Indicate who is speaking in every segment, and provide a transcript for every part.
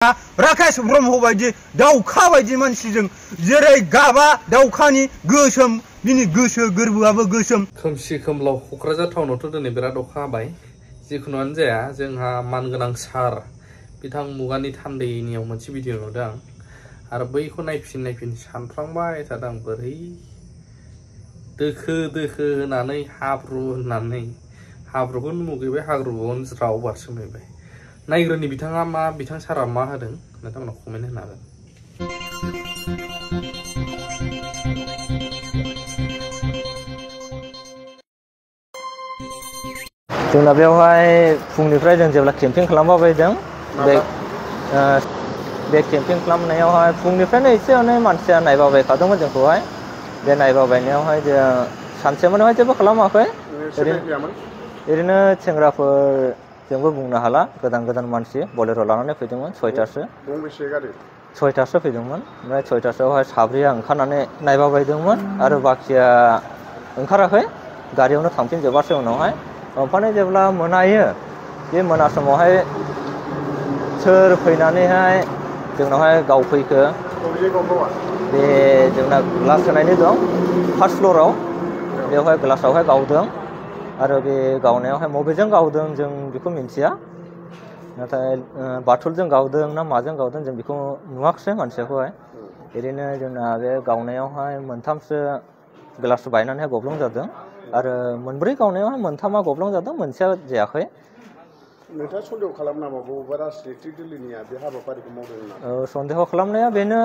Speaker 1: राकेश ब्रह्म बायदि दाउखा बायदि मानसिजों जेरै गाबा दाउखानि गोसोम बिनि गोसो गोरबोआबो गोसोम।
Speaker 2: खोमसि खोमलाव क'क्राझार टाउनावथ' दिनै बिराद अखा हाबाय। जिखुनुआनो जाया जोंहा मानगोनां सार बिथां मुगानि थान्दैनियाव मोनसे भिडिअ नुदों आं आरो बैखौ नायफिन सानफ्लांबाय थादों आं बोरै दोखो दोखो होनानै हाब्रु होननानै हाब्रुखौनो मुगैबाय हाब्रुखौनो ज्राव बारसोमहैबाय। नायग्रोनि बिथाङा मा बिथां सारा मा होदों नोंथांमोना कमेन्ट होनो हागोन।
Speaker 3: जोंना बेवहाय फुंनिफ्राय जों जेब्ला केम्पिं खालामबायदों बे केम्पिं खालामनायावहाय फुंनिफ्रायनो एसे एनै मानसिया नायबायखादोंमोन जोंखौहाय। बे नायबायनायावहाय जों सानसेमानिहाय जेबो खालामाखै। ओरैनो सेंग्राफोर जोंबो बुंनो हाला गोदान मानसि बलेर' लानानै फैदोंमोन 6थासो।
Speaker 4: गंबेसे गारि?
Speaker 3: 6थासो फैदोंमोन। ओमफ्राय 6थासोआवहाय साब्रैया ओंखारनानै नायबायदोंमोन आरो बाखिया ओंखाराखै गारियावनो थांफिनजोबासै उनावहाय। ओमफ्राय जेब्ला मोनायो बे मोना समावहाय सोर फैनानैहाय जोंनावहाय गावफैखो बे जोंना ग्लास होनायनि दं फार्स्ट फ्ल'राव बेवहाय ग्लासावहाय गावदों आरो बे गावनायावहाय मबेजों गावदों जों बेखौ मिन्थिया, नाथाय बाथुलजों गावदों ना माजों गावदों जों बेखौ नुवाखिसै मानसिखौहाय। ओरैनो जोंना बे गावनायावहाय मोनथामसो ग्लास बायनानैहाय गब्लं जादों आरो मोनब्रै गावनायावहाय मोनथामा गब्लं जादों, मोनसेया जायाखै।
Speaker 4: नोंथाङा सन्देह खालामो नामा बबेबा राजनितिक दोलोनिया बे हाबाफारिखौ मावदों होननानै?
Speaker 3: सन्देह खालामनाया बेनो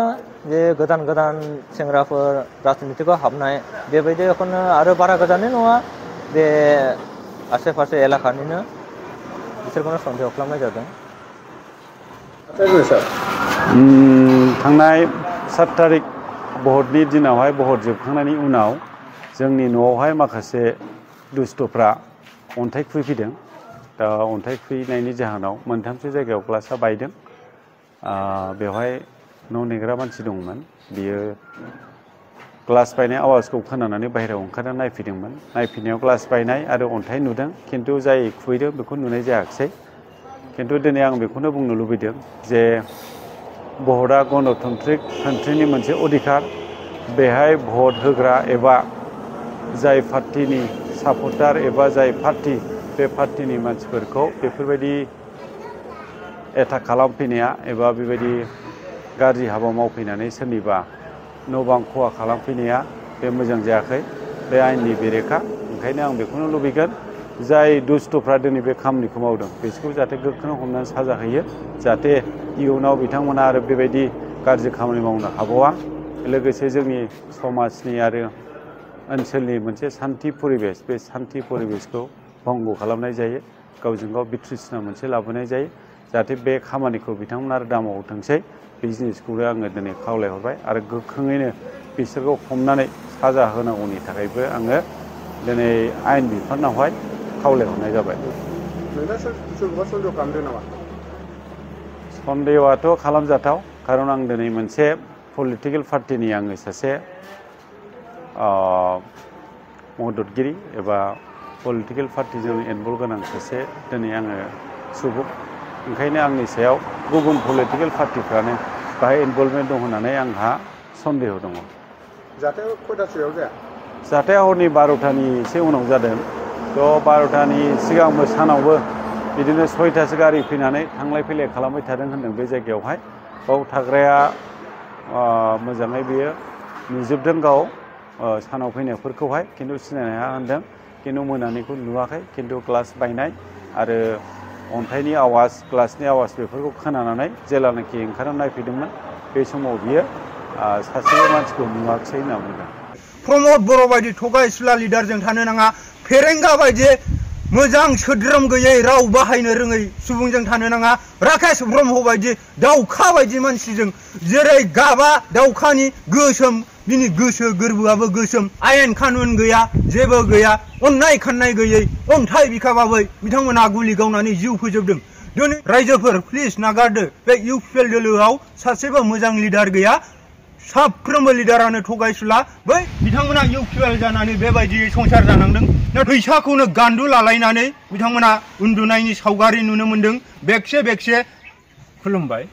Speaker 3: जे गोदान सेंग्राफोर राजनितिकआव हाबनाय बेबायदिखौनो आरो बारा गोजाननि नङा बे आसे फासे एलाकानिनो बिसोरखौनो सन्देह खालामनाय जादों।
Speaker 5: थांनाय 7 तारिख भटनि दिनावहाय भट जोबखांनायनि उनाव जोंनि न'आवहाय माखासे दुस्थ'फ्रा अन्थाइ खुबैफैदों। दा अन्थाइ खुबैनायनि जाहोनाव मोनथामसो जायगायाव ग्लासा बायदों। बेवहाय न' नेग्रा मानसि दंमोन, बियो ग्लास बायनाय आवाजखौ खोनानानै बाहेरायाव ओंखारनानै नायफैदोंमोन। नायफैनायाव ग्लास बायनाय आरो अन्थाइ नुदों, खिन्थु जाय खुबैदों बेखौ नुनाय जायाखिसै। खिन्थु दिनै आं बेखौनो बुंनो लुबैदों जे भटआ गणतान्त्रिक कान्ट्रिनि मोनसे अधिकार। बेहाय भट होग्रा एबा जाय पार्टिनि सापर्टार एबा जाय पार्टि बे पार्टिनि मानसिफोरखौ बेफोरबायदि एटाक खालामफैनाया एबा बेबायदि गाज्रि हाबा मावफैनानै सोरनिबा न' बां खहा खालामफैनाया बे मोजां जायाखै, बे आयेननि बेरेखा। ओंखायनो आं बेखौनो लुबैगोन जाय दुस्थ'फ्रा दिनै बे खामानिखौ मावदों बिसोरखौ जाहाथे गोख्रों हमनानै साजा होयो, जाहाथे इयुनाव बिथांमोना आरो बेबायदि गाज्रि खामानि मावनो हाबावा। लोगोसे जोंनि समाजनि आरो ओनसोलनि मोनसे सान्थि परिबेस, बे सान्थि परिबेसखौ भंग खालामनाय जायो, गावजों गाव बिथ्रिसना मोनसे लाबोनाय जायो। जाहाथे बे खामानिखौ बिथांमोना आरो दामावथोंसै बे जिनिसखौनो आङो दिनै खावलायहरबाय आरो गोख्रोङैनो बिसोरखौ हमनानै साजा होनांगौनि थाखायबो आङो दिनै आयेन बिफानावहाय खावलायहरनाय जाबाय।
Speaker 4: सोरखौबा सन्देह खालामदों नामा?
Speaker 5: सन्देहआथ' खालामजाथाव, खारन आं दिनै मोनसे पलिटिकेल पार्टिनि आङो सासे मददगिरि एबा पलिटिकेल पार्टिजों इनभल्भ गोनां सासे दिनै आङो सुबुं। ओंखायनो आंनि सायाव गुबुन पलिटिकेल पार्टिफ्रानो बाहाय इनभल्भमेन्ट दं होननानै आंहा सन्देह दङ।
Speaker 4: जाथाया खयथासोआव जाया?
Speaker 5: जाथाया हरनि 12थानि एसे उनाव जादों। थ' 12थानि सिगांबो सानावबो बिदिनो 6थासो गारि फैनानै थांलाय फैलाय खालामबाय थादों होनदों बे जायगायावहाय। बाव थाग्राया मोजाङै बियो नुजोबदों गाव सानाव फैनायफोरखौहाय, खिन्थु सिनायनो हाया होनदों। खिन्थु मोनानिखौ नुवाखै, खिन्थु ग्लास बायनाय आरो अन्थाइनि आवाज ग्लासनि आवाज बेफोरखौ खोनानानै जेलानाखि ओंखारनानै नायफैदोंमोन बे समाव बियो सासेबो मानसिखौ नुवाखिसै होनना बुंदों।
Speaker 1: प्रमद बर' बायदि थगायसुला लिडारजों थानो नाङा, फेरेंगा बायदि मोजां सोद्रोम गैयै राव बाहायनो रोङै सुबुंजों थानो नाङा, राकेश ब्रह्म बायदि दाउखा बायदि मानसिजों जेरै गाबा दाउखानि गोसोम बिनि गोसो गोरबोआबो गोसोम। आयेन कानुन गैया, जेबो गैया, अननाय खाननाय गैयै अन्थाइ बिखाबाबै बिथांमोनहा गुलि गावनानै जिउ फोजोबदों। दिनै रायजोफोर प्लिज नागारदो, बे इउपिएल दोलोआव सासेबो मोजां लिडार गैया, साफ्रोमबो लिडारानो थगायसुला। बै बिथांमोना इउपिएल जानानै बेबायदि संसार जानांदों। फैसाखौनो गान्दु लालायनानै बिथांमोना उन्दुनायनि सावगारि नुनो मोन्दों। बेगसे खुलुमबाय।